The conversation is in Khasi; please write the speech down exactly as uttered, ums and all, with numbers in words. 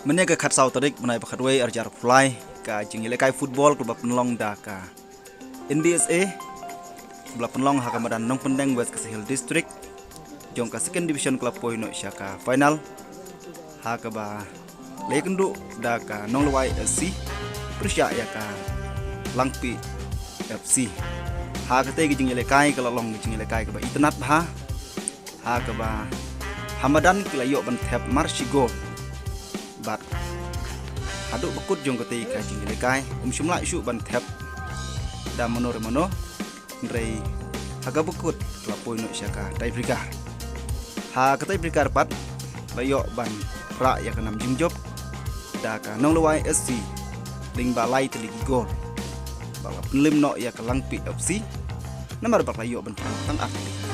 Mynne ka khatsaw tarik bnai ba khatwei arjar pulai, ka jingïalehkai football kaba pynlong da ka N B S A, ba la pynlong ha ka madan Nongpyndeng, West Khasi Hills District, jong ka Second Division ka la poi noh sha ka final, ha kaba la ïakynduh da ka Nonglwai F C pyrshah ïa ka Langpih F C. Ha katei ka jingïalehkai ka la long ka jingïalehkai kaba itynnad bha, ha kaba ha madan ki la ïoh ban thep mar shi gol. Bad haduh ba kut jong katei ka jingïalehkai, ym shym lah shuh ban thep da mano re mano, hynrei ha kaba kut ka la poi noh sha ka tiebreaker. Ha ka tiebreaker pat la ïoh ban rah ïa ka nam jingjop da ka Nonglwai F C lyngba lai tylli ki gol, ba la pynlem noh ïa ka Langpih F C namar ba la ïoh ban pynlong tang ar tylli ki gol.